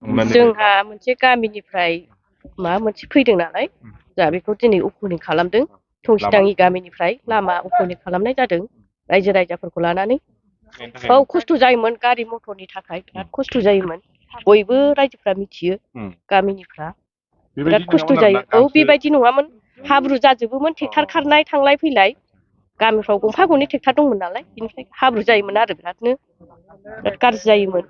जोंहा मोनसे गामिनिफ्राय माबा मोनसे फैदों नालाय जोंहा बेखौ दिनै अपेनिं खालामदों। थंसिदाङि गामिनिफ्राय लामा अपेनिं खालामनाय जादों रायजो राजाफोरखौ लानानै। औ खस्थ' जायोमोन गारि मथरनि थाखाय बिराद खस्थ' जायोमोन। बयबो रायजोफ्रा मिथियो गामिनिफ्रा बिराद खस्थ' जायो। औ बेबायदि नङामोन हाब्रु जाजोबोमोन ट्रेक्टर खारनाय थांलाय फैलाय गामिफ्राव गंफा गंनै ट्रेक्टर दंमोन नालाय बेनिफ्राय हाब्रु जायोमोन आरो बिराद गाज्रि जायोमोन।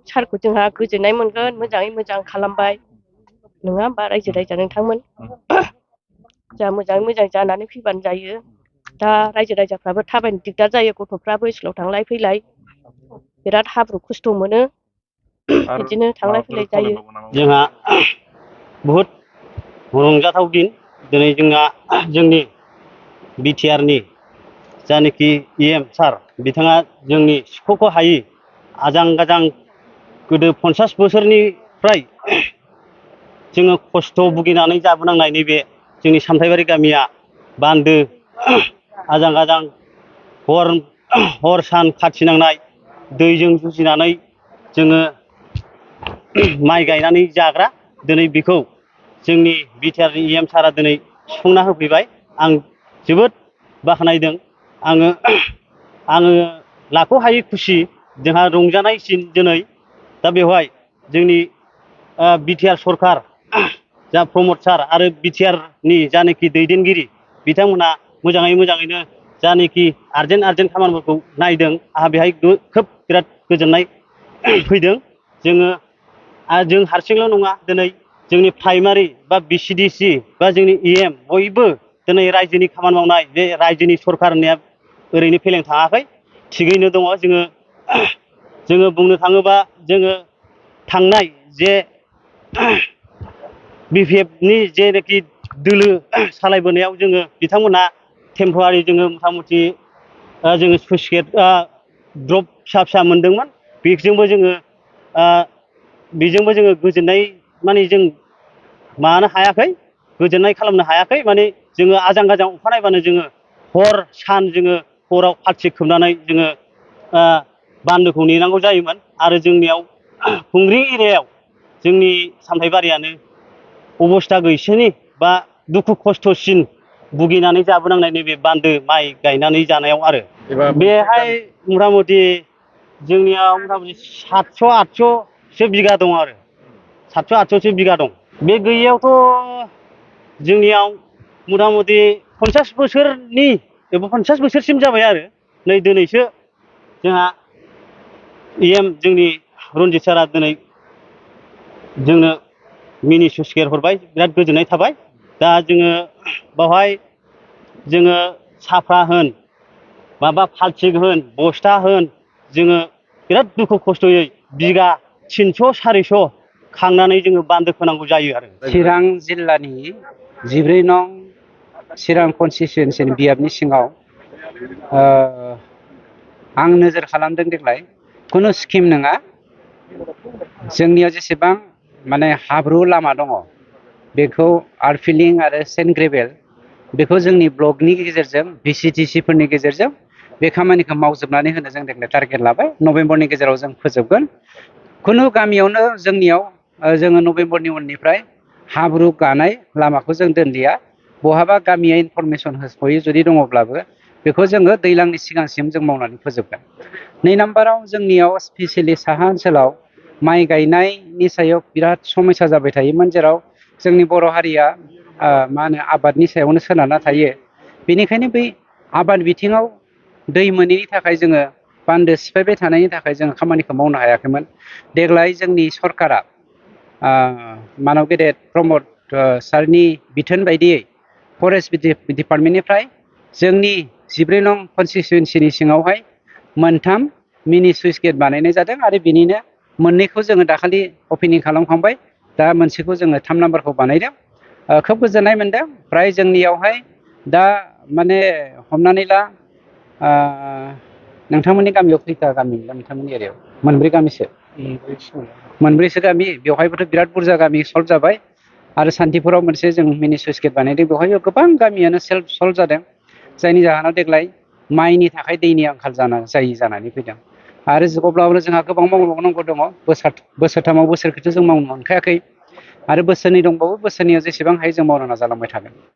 सारखौ जोंहा गोजोननाय मोनगोन मोजाङै मोजां खालामबाय नङा होमबा रायजो राजा नोंथांमोन जोंहा मोजाङै मोजां जानानै फैबानो जायो। दा रायजो राजाफ्राबो थाबायनो दिगदार जायो गथ'फ्राबो स्कुलाव थांलाय फैलाय बिराद हाब्रु खस्थ' मोनो बिदिनो थांलाय फैलाय जायो। जोंहा बहुद रंजाथाव दिन दिनै जोंनि बिटिआरनि जानाखि EM सार बिथाङा जोंनि सुख'खौ हायि आजां गाजां गोदो 50 बोसोरनिफ्राय जोङो खस्थ' भुगिनानै जाबोनांनाय नैबे जोंनि सामथाइबारि गामिया बान्दो आजां गाजां हर सान खाथिनांनाय दैजों जुजिनानै जोङो माइ गायनानै जाग्रा दिनै बेखौ जोंनि बिटिआरनि EM सारा दिनै सुफुंना होफैबाय। आं जोबोद बाख्नायदों। आङो लाख'हायै खुसि जोंहा रंजानायसिन दिनै दा बेवहाय जोंनि बिटिआर सरखार जा प्रमद सार आरो बिटिआरनि जानाखि दैदेनगिरि बिथांमोनहा मोजाङैनो जानाखि आर्जेन्ट खामानिफोरखौ नायदों आंहा बेहाय खोब बिराद गोजोननाय फैदों। जों हारसिंल' नङा दिनै जोंनि प्राइमारि बा BCDC बा जोंनि EM बयबो दिनै रायजोनि खामानि मावनाय बे रायजोनि सरखार होननाया ओरैनो फेलें थाङाखै थिगैनो दङ। जोङो बुंनो थाङोबा जोङो थांनाय जे BPFनि जेनाखि दोलो सालायबोनायाव जोङो बिथांमोनहा टेम्परारि जोङो मथा मथि जोङो स्लुइस गेट ड्रप फिसा मोनदोंमोन। बेजोंबो जोङो गोजोननाय माने जों माबानो हायाखै गोजोननाय खालामनो हायाखै माने जोङो आजां गाजां अखानायबानो जोङो हर सान जोङो हराव फारथि खोबनानै जोङो बान्दोखौ नेनांगौ जायोमोन। आरो जोंनियाव खुंग्रिं एरियायाव जोंनि सामथाइबारियानो अबस्था गैसेनि बा दुखु खस्थ'सिन भुगिनानै जाबोनांनाय नैबे बान्दो माइ गायनानै जानायाव आरो बेहाय मथा मथि जोंनियाव मथा मथि 700-800सो बिगा दं आरो 700-800सो बिगा दं। बे गैयैयावथ' जोंनियाव मथा मथि 50 बोसोरनि एबा 50 बोसोरसिम जाबाय आरो नै दिनैसो जोंहा EM जोंनि रन्जित सारा दिनै जोंनो मिनि स्लुइस गेट हरबाय बिराद गोजोननाय थाबाय। दा जोङो बावहाय जोङो साफ्रा होन माबा फाल्थिक होन बस्था होन जोङो बिराद दुखु खस्थ'यै बिगा 300-400 खांनानै जोङो बान्दो खोनांगौ जायो आरो। चिरां जिल्लानि 14 नं चिरां कनस्टिटुयेन्सिनि बियाबनि सिङाव आं नोजोर खालामदों देग्लाय खुनु स्किम नङा। जोंनियाव जेसेबां माने हाब्रु लामा दङ बेखौ आर्टफिलिं आरो सेन्ट ग्रेभेल बेखौ जोंनि ब्लकनि गेजेरजों VCTC फोरनि गेजेरजों बे खामानिखौ मावजोबनानै होनो जों देग्लाय टारगेट लाबाय। नभेम्बरनि गेजेराव जों फोजोबगोन। खुनु गामियावनो जोंनियाव जोङो नभेम्बरनि उननिफ्राय हाब्रु गानाय लामाखौ जों दोनलिया। बहाबा गामिया इनफरमेसन होयो जुदि दङब्लाबो बेखौ जोङो दैज्लांनि सिगांसिम जों मावनानै फोजोबगोन। 2 नाम्बाराव जोंनियाव स्पेसियेलि साहा ओनसोलाव माइ गायनायनि सायाव बिराद समस्या जाबाय थायोमोन जेराव जोंनि बर' हारिया आबादनि सायावनो सोनारना थायो। बेनिखायनो बै आबाद बिथिङाव दै मोनैनि थाखाय जोङो बान्दो सिफायबाय थानायनि थाखाय जोङो खामानिखौ मावनो हायाखैमोन। देग्लाय जोंनि सरकारा मानब गेदेर प्रमद सारनि बिथोन बायदियै फरेस्ट डिपार्टमेन्टनिफ्राय जोंनि 14 नं कनस्टिटुयेन्सिनि सिङावहाय 3 मिनि स्लुइस गेट बानायनाय जादों आरो बिनिनो 2खौ जोङो दाखालि अपेनिं खालामखांबाय। दा मोनसेखौ जोङो 3 नाम्बारखौ बानायदों। खोब गोजोननाय मोनदों। फ्राय जोंनियावहाय दा माने हमनानै ला नोंथांमोननि गामियाव खैथा गामि नोंथांमोननि एरियायाव? 4 गामिसो 4सो गामि बेवहायबोथ' बिराद बुरजा गामि सल्भ जाबाय। आरो सान्तिपुराव मोनसे जों मिनि स्लुइस गेट बानायदों बेवहायबो गोबां गामियानो सल्भ जादों। जायनि जाहोनाव देग्लाय माइनि थाखाय दैनि आंखाल जानानै फैदों। आरो अब्लाबो जोंहा गोबां मावबावनांगौ दङ। बोसोरथामाव बोसोरखौथ' जों मावनो मोनखायाखै आरो बोसोरनै दंबावो, बोसोरनैयाव जेसेबां हायो जों मावनो नाजालांबाय थागोन।